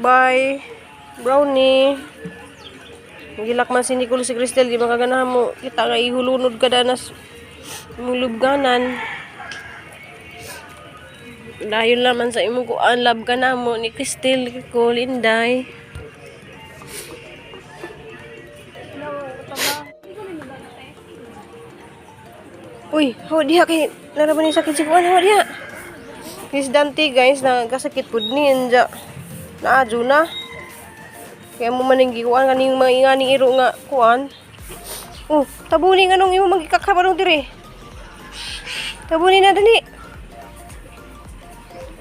Bye. Brownie. Gilak man si Nicole, si Cristel, di ba kaganahan mo kita nga ihulunod ka danas imong lubganan. Dayon laman sa imong kuan, love ka na mo ni Cristel, Nicole, Inday. Uy, hawa diha kay naraman ni sakit si kuan, hawa diha. Kay si Dante, guys, nagkasakit pud ni anja. Naadyo na. Kaya mo man ning gikuan kaning mga inganing iro nga kuan. Oh, tabuni nga nung imo magikakabarong dire. Tabuni na dali.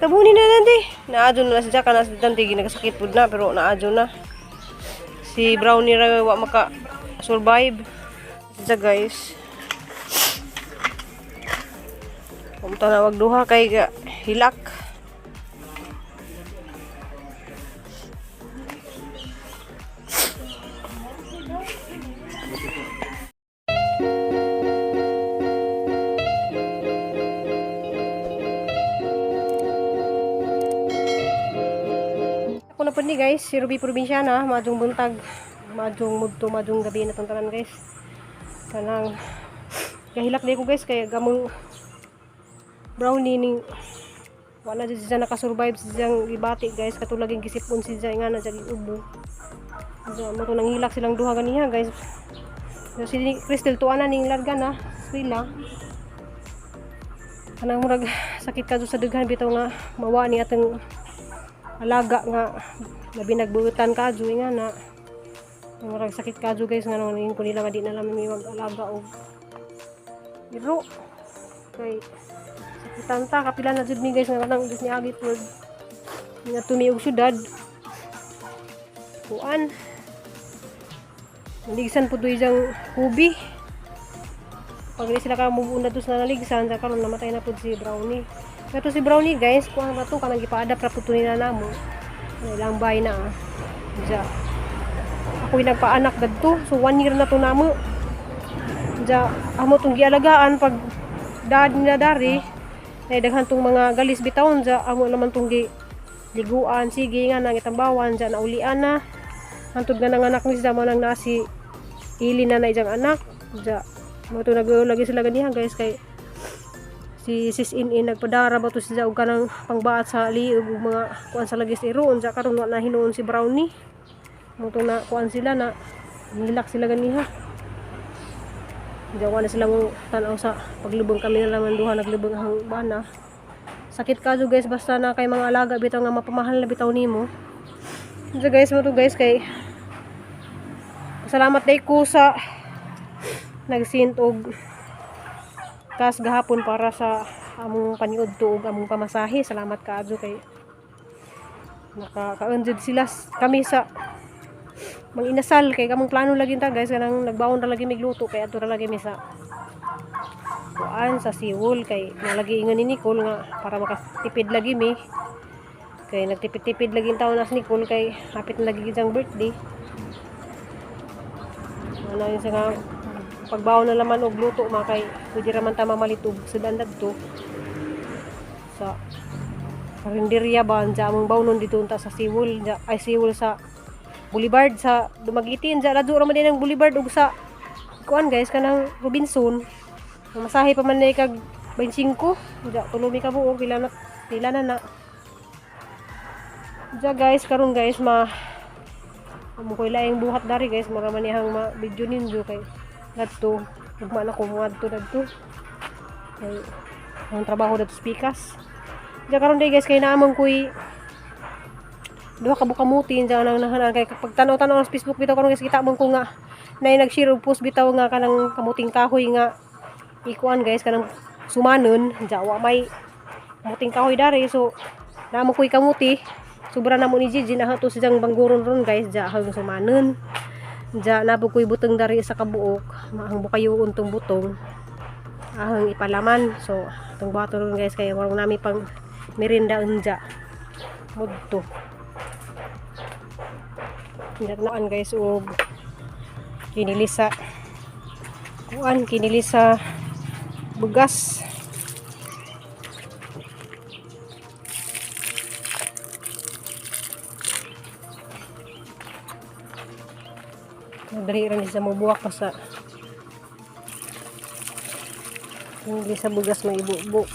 Tabuni na dali. Naadyo na si Jaka na si Dante, ginakasakit pud na pero naadyo na. Si Brownie ra wa maka survive. Siya, guys. Pumunta na wag duha kay hilak. Ako na po ni, guys, si Ruby Provinciana, maadjong buntag, maadjong mudto, maadjong gabi na tanan, guys. Kanang gahilak di ko, guys, kay gamong brownie ning wala jud siya nakasurvive sa siyang gibati, guys, katulad yung gisipon siya nga na siya ubo. So mo to nanghilak silang duha ganiha, guys. So, si Crystal tuwa na ning larga na eskwela. Kanang murag sakit ka sa daghan bitaw nga mawa ni atong alaga nga labi nagbuutan ka nga na murag sakit ka, guys, nga nang ko nila nga di na lang mi mag-alaga og iro kay sakitan ta. Kapila na jud mi, guys, nga kanang dus niagi pod nga tumi og syudad kuan, naligsan po doy diyang hubi pag di sila ka move on na sa naligsan sa karon namatay na pud si Brownie. Pero si Brownie, guys, kuan ba to, kanang gipa-adapt ra pud to nila namo na ilang bay na ah. Diya ako'y nagpaanak dadto, so one year na to namo. Diya amo tong gialagaan pag dad nila dari na daghan tong mga galis bitawon. Diya amo naman tong gi liguan, sige nga nang itambawan. Diya naulian na hantod nga nanganak ni siya mo nang nasi ili na na ijang anak. Diya mo to nag lagi sila ganiha, guys, kay si Sis In In nagpadara ba to siya og kanang pangbaat sa liog ug mga kuan sa lagis iro. Unsa karon wa na hinuon si Brownie mo to na kuan sila na nilak sila ganiha. Diya wala sila mo tanaw sa paglubong, kami na lang ang duha naglubong ang bana. Sakit ka, guys, basta na kay mga alaga bitaw nga mapamahal na bitaw nimo. So guys, mo to, guys, kay salamat day ko sa nagsint og kas gahapon para sa among paniud ug among pamasahe. Salamat kaadyo kay nakakaon jud sila kami sa manginasal kay kamong plano lagi ta, guys, kanang nagbaon ra lagi migluto kay adto ra lagi mi sa kuan sa Siwol kay nalagi ingon ni Nicole nga para makatipid lagi mi kay nagtipid-tipid lagi taon nas Nicole kay hapit na lagi gid birthday. Ano yun sa nga pagbaon na laman og luto ma kay pwede ra man ta mamalit og sudan dadto sa karinderya ba. Anja among bawnon dito unta sa Siwol ay Siwol sa Boulevard sa Dumaguete. Anja ladyo ra man din ang Boulevard ug sa kuan, guys, kanang Robinson. Masahe pa man na kag 25. Anja tulo mi ka buok, pila na na. Anja, guys, karon, guys, ma amo ko'y laing buhat dari, guys, mura man niyang ma video ninyo kay gadto ugma na ko muadto dadto kay ang trabaho dadto sa pikas. Diya karon day, guys, kay naamong ko'y duha ka buka kamuti diyan nang nahanan kay pag tanaw-tanaw sa Facebook bitaw karon, guys, kita mo ko nga nay nag-share og post bitaw nga kanang kamuting kahoy nga ikuan, guys, kanang sumanon. Diya wa may kamuting kahoy dari, so naamo ko'y kamuti sobra na mo ni Gigi na to siyang bangguron ron, guys. Diya hang sumanon. Diya nabo ko'y butong dari sa kabuok maang bukayo untong butong ahang ipalaman, so itong bato ron, guys, kaya warong nami pang merinda unja mudto. Naan, guys, og kinilisa kuan, kinilisa bugas. Dali ra ni sa mobuwak pa sa hindi sa bugas maibubo.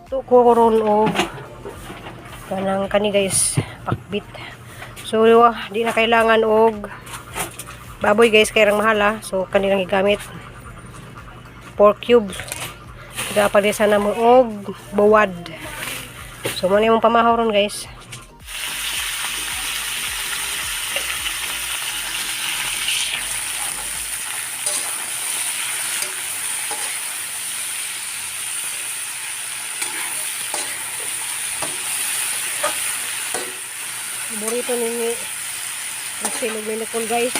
Ito ko karon og kanang kani guys, pakbit. So di na kailangan og baboy guys kay rang mahal ah. So kani lang gigamit. 4 cubes. Gapalisan na mo og buwad. So mo na yung pamahaw ron guys. Paborito ni Russell ug Nicole guys.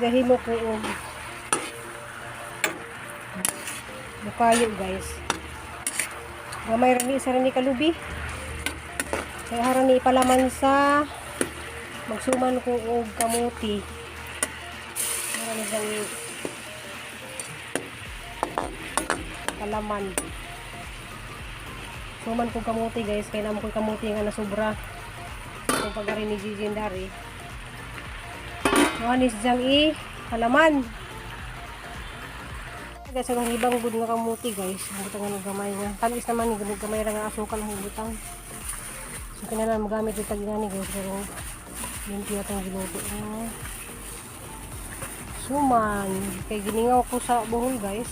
Gahimo ko og bukayo guys. Gamay ra ni sa ni kalubi. Kaya haran ni ipalaman sa magsuman ko og kamuti. Mara ni siyang palaman. Suman ko kamuti guys, kaya namo ko kamuti nga nasobra. Kung pag-ari ni Gigi dari. Mga ni siyang i palaman. Guys, ang ibang gud nga kamuti guys, ang butang nga gamay nga. Tamis naman ni gud gamay ra nga asukal ang butang. So kinahanglan mogamit yung tagingani guys, pero limpyo atong giluto. Ah. Suman, kay giningaw ko sa buhol guys.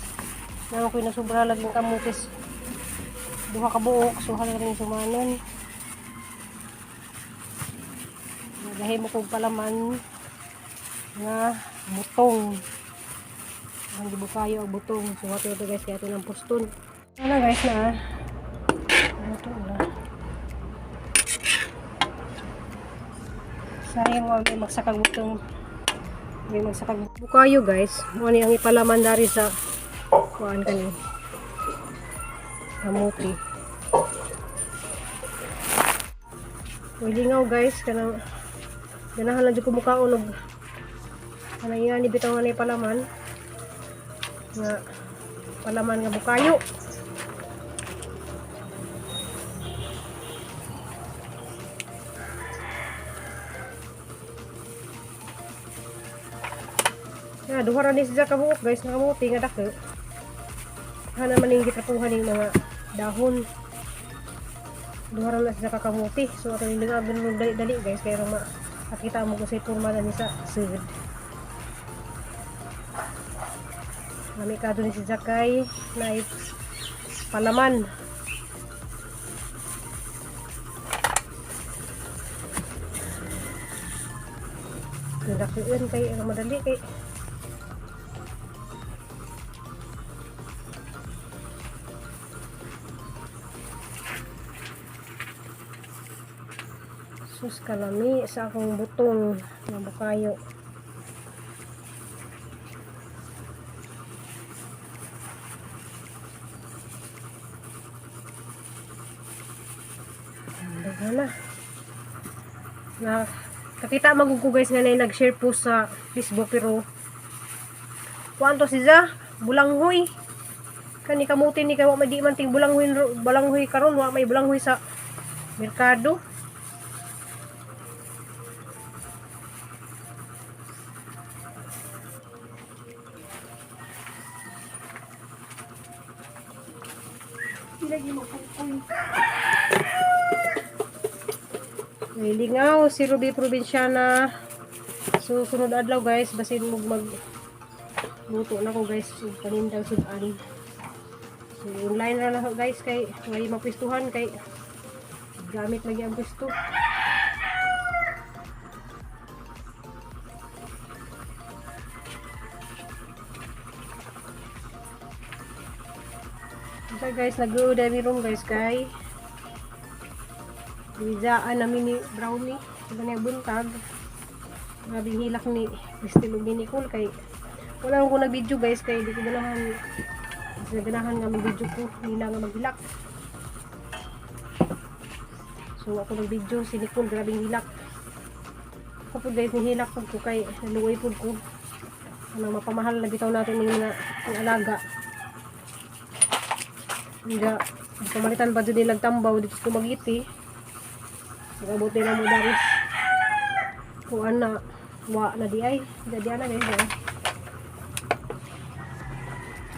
Nang ko nasubra laging kamutis. Duha ka buok, so hala rin sumanon. Nagahimo kog palaman nga butong. Ang gibukayo ang butong. So ato ito guys, kaya ito ng puston. Ano guys na? Luto na. Sayang wa may magsakag butong. May magsakag bukayo guys. Mo ni ang ipalaman dari sa kuan kani. Kamuti. Uy, lingaw guys kanang ganahan lang jud ko mukaon og kanang ingani bitaw nga na palaman nga palaman nga bukayo. Ya, duha ra ni siya kabuok guys, nga kamuti nga dako. Hana man ning gitrapuhan ning mga dahon. Duha ra na siya kakamuti. So ato ning agon dali-dali guys kay ma makita mo kung sa porma na ni sa sud. Lami ka ni si Jakay na palaman. Nadakuin kay ang madali kay. Sus kalami sa akong butong nga bukayo. Daghan na. Na kakita magug ko guys nga na nag-share po sa Facebook pero kuan to si Za, bulanghoy. Kani kamuti ni kay wa may di man ting bulanghoy bulanghoy karon, wa may bulanghoy sa merkado. Lagi mo pupoy. May lingaw si Ruby Provinciana. So sunod adlaw guys, basin mo mag luto na ko guys ug panindang sudan. So online ra na ko guys kay way mapistuhan kay gamit lagi ang pisto. So guys, nag-uday mi ron, guys, kay Gijaan namin ni Brownie. Ito na yung buntag. Grabing hilak ni Cristel ug ni Nicole kay wala ko nag-video, guys, kay di ko ganahan. Mas ganahan nga mag-video ko nila nga maghilak. So ako nag-video si Nicole, grabing hilak. Ako po, guys, nihilak pag ko kay naluoy pud ko. Ano, mapamahal na bitaw natin yung mga yung alaga. Hindi, pamalitan pa dyan nilang tambaw dito sa Dumaguete. Nag-abot nila mo daris. Kuan na, wa na di ay. Di ana, guys.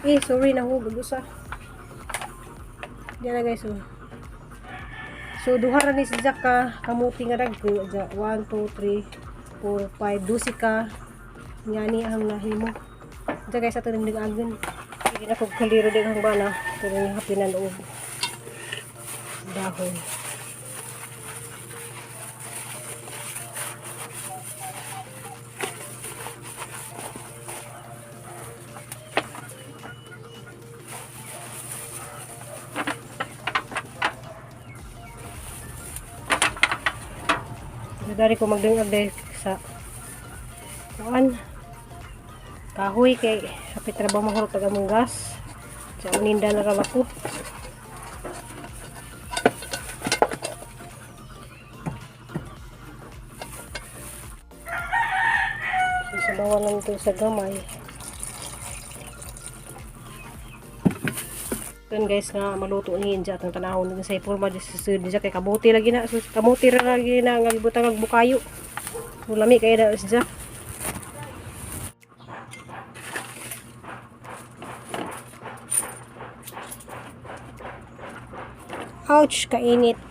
Eh, eh sorry, nahugag usa. Di na, guys, oh. So, duha ra ni si Jack ka kamuti nga dagko. 1, 2, 3, 4, 5, 12 ka. Ngani ang nahimo. Diya, guys, ato ning agon. Sige na kog kaliro din ang bana. Pero ni happy na loob. Dahon. Dari ko magdungag dahil sa kuan kahoy kay hapit ra ba mahurot tag among gas. Sa uninda na ra ako. So, sabawan lang ito sa gamay. Yun, guys, nga maluto ni Inja atong tanahon nga sa porma di sa sud niya kay kamuti lagi na. Sus, kamuti ra lagi na nga gibutang og bukayo. So, lami kay na siya. Ouch, kainit.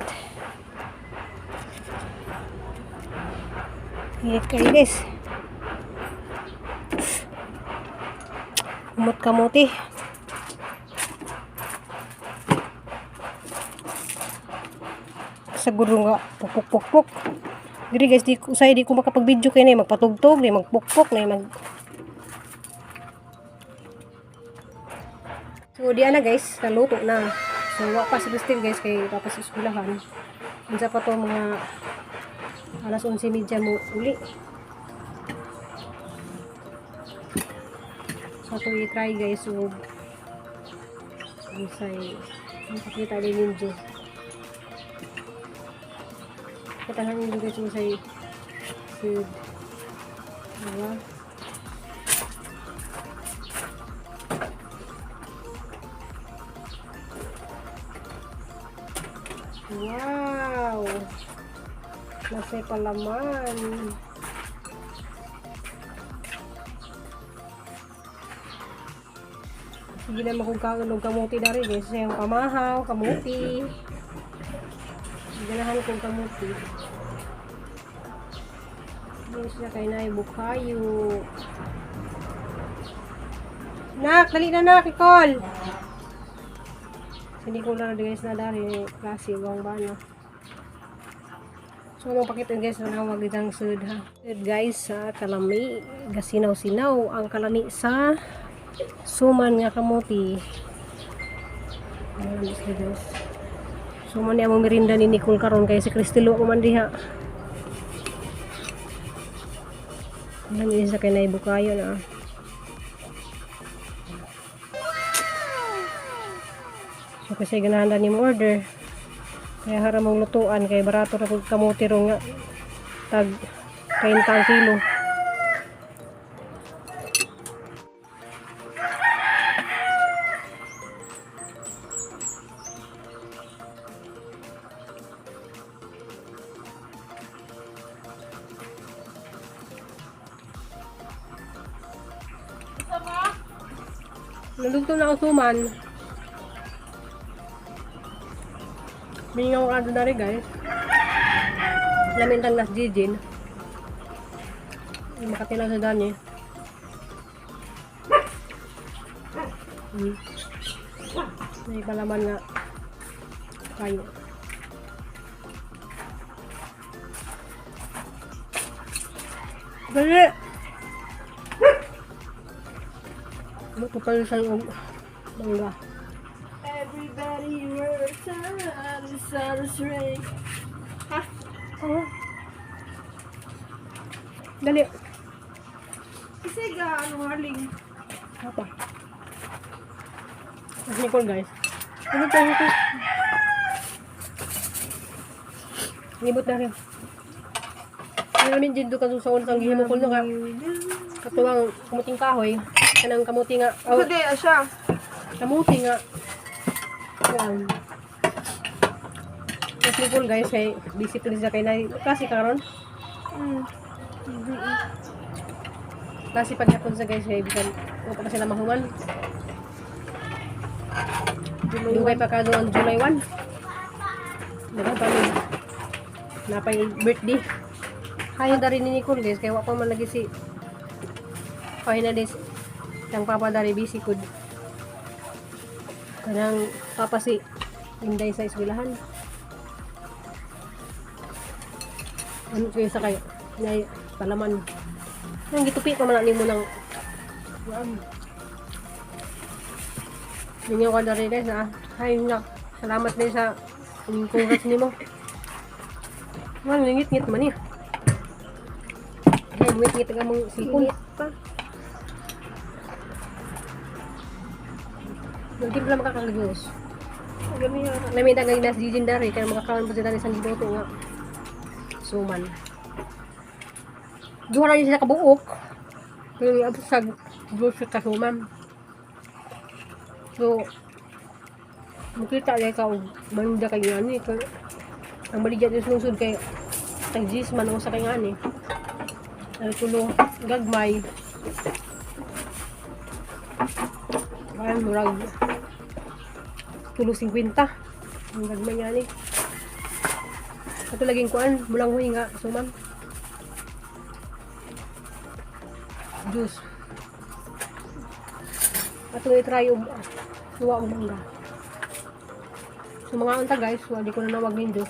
Init kayo, guys. Umot kamuti. Sa guro nga pukpuk-pukpuk. Diri, guys, di ko usay di ko makapag-video kay na magpatugtog, na magpukpok, na mag. So di ana, guys, naluto na. So wa pa si Christine, guys, kay tapos eskwelahan. Unsa pa to, mga alas 11:30 mo uli. So ato i-try, guys, ug unsay makita din ninyo. Kita lang ninyo, guys, unsay food. Diba? Wow! Nasa palaman. Sige na makong og kamuti dari, guys. Sa yung pamahaw, kamuti. Ganahan kong kamuti. Hindi siya kay na bukayo. Nak, dali na nak, Nicole. Si Nicole na guys na dari klase wang bana. So, anong pakita, guys, na wag itang sud ha. Sud, guys, sa kalami, gasinaw-sinaw ang kalami sa suman nga kamuti. Ayan, guys. So man ni among merinda ni Nicole karon kay si Cristelo ko man diha. Ano isa kay naibukayo na. So kasi ganahan na nimo order. Kaya hara mong lutuan kay barato ra kog kamuti ron nga tag 30 ang kilo. Naluto na ang suman. Mingaw ka na rin, guys. Lamintang nas jijin. Yung makatilaw sa dani. May palaman nga kayo. Dali! Ano pa pala sa mangga? Everybody works hard, the. Ha? Oo. Dali. Kasi ga, ano, haling. Apa? Mas Nicole, guys. Ano to? Ito? Ngibot na rin. Ano namin dito ka sa ulit ang gihimo ko nga. Katuwang kamuting kahoy. Kanang kamuti nga. Oh, Kasi siya. kamuti nga. Yan. Mas Nicole, guys, kay busy pa siya kay na klase karon. Klase paghapon sa, guys, kay bisan wa pa sila mahuman. Dugay pa ka doon July 1. Daghan pa ni napay birthday. Hayo dari ni Nicole, guys, kay wa pa man lagi si finalist ang papa dari busy kud. Kanang papa si Inday sa eskwelahan. Ano kayo sa kayo? Nay palaman. Nang gitupi pa man nimo ng kuan. Ninyo ko dari, guys, ah. Hay na. Salamat din sa congrats nimo. Man ngit-ngit man niya. Ay, ngit-ngit ang among cellphone. Init pa. Nagtimpla makakag-juice. Gami yun. Namin ang nas dijin dari kaya makakaon po sila sa giluto nga. Suman. Duha ra sila kabuok. Pero yung sa juice ka suman. So, makita ay ka og banda kay ngani kay ang baligya sa lungsod kay tag gis man o sa kay ngani. Ay tulo gagmay. Ay, murag tulo 50. Ang gagmay nga ni. Ato laging kuan, mulang huy nga, suman. Juice. Ato i-try og suwa og mangga. So mga unta, guys, so di ko na nawag ninyo.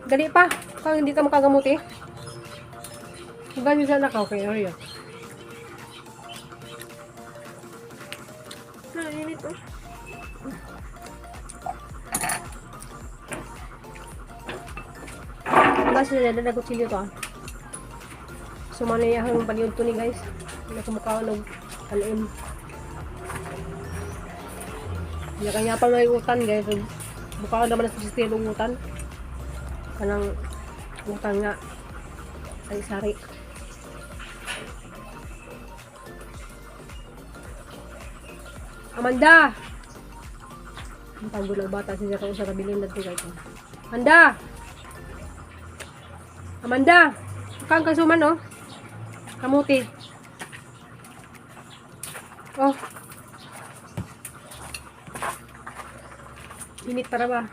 Dali pa, kung hindi ka makagamuti. Ganyan sa nakaw kay area. Nainit oh. Basta na na kutsilyo to ah. So manayahang paliod to ni, guys. Hindi ako mukha og kanin. Hindi kanya pa may utan, guys. So, mukha naman sa sistema ng utan. Kanang utan nga sari-sari. Amanda! Ang pagod ng bata siya ka sa kabilin na guys. Amanda! Amanda! Kang kasuman oh. Kamuti. Oh. Init para ba?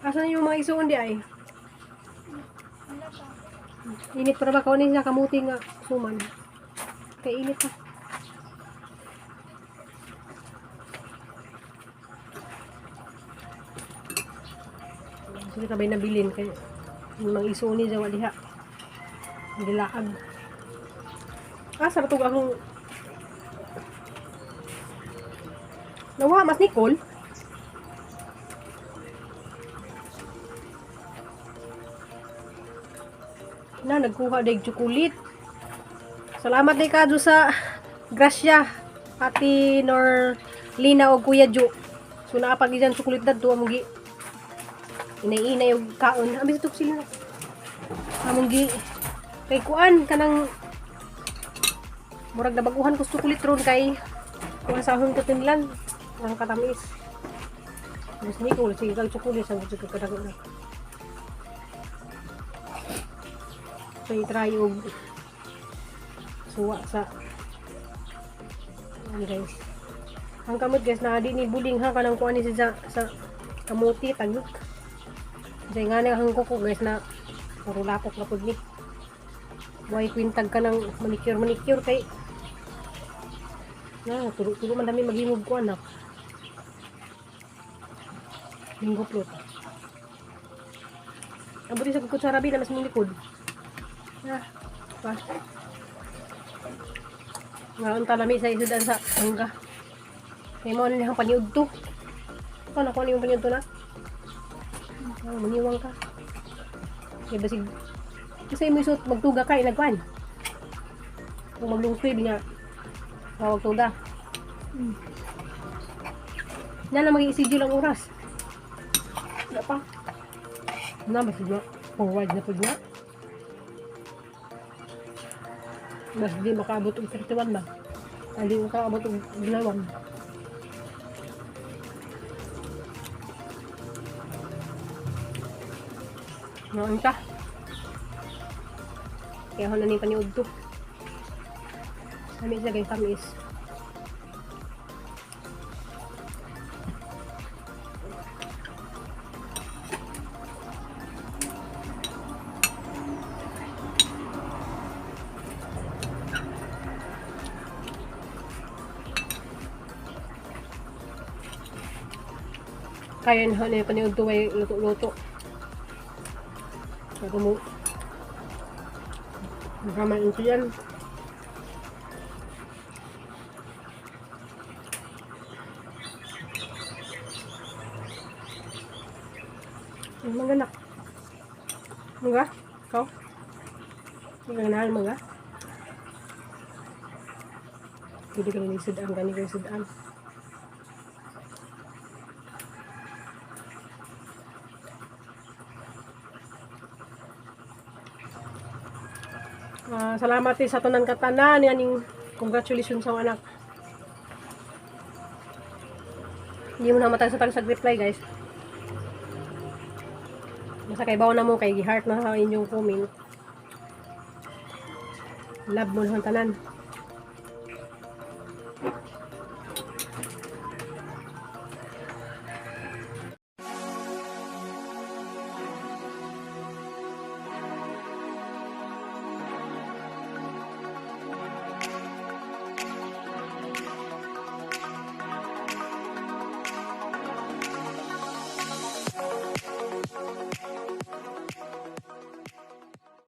Asan yung mga isuon di ay? Init para ba? Kaunin siya kamuti nga suman. Kay init pa. Sige kabay nabilin kay yung mga isuon ni jawa diha. Gilaag. Ah, sarap akong Nawa, mas Nicole. Na, nagkuha dag chocolate. Salamat day ka sa grasya, Ate Nor Lina o Kuya Ju. So naapag dyan chocolate dadto among gi inay-inay og kaon. Abi sa sila. Among gi kay kuan kanang murag nabaguhan ko sa chocolate ron kay kuan sa ahon katinlan ang katamis. Mas Nicole, sige kag chocolate sa gusto ko kadako na. So i-try og suwa sa ano, guys. Ang kamot, guys, na di ni buling ha kanang kuan ni sa kamuti tagok. Diyan nga na ang kuko, guys, na puro lapok na pud ni. Way kwintag ka ng manicure manicure kay na turo-turo man dami maghimog ko anak. Linggo plot. Ang buti sa kutsara na mas likod. Ah, pa. Nga ang talami sa isudan sa mangga. Kaya mo na lang paniud to. Ikaw nakuha na yung paniud to na. Ah, maniwang ka. Kaya basig, kasi mo isuot, magtuga ka, ilagwan. Kung maglungsoy, di nga, tawag tuga. Na na maging isidyo lang oras. Wala pa. Na, basig na, forward na pud na. Mas di makaabot og 31 ba? Hindi makaabot og 2. Noon ka. Kaya ako na ni paniud to. Kami siya kay tamis. Kaya na na paniud to ay luto-luto. Pero mo Nakaman ito yan. Ang maganak. Mga? Ikaw? Maganahan mga? Pwede ka rin sudan, gani kayo sudan. Ah, salamat eh sa tanan katanan yaning congratulations sa anak. Hindi mo na matag sa tag reply, guys. Basta kay bawo na mo kay gi-heart na sa inyong comment. Love mo na ang tanan.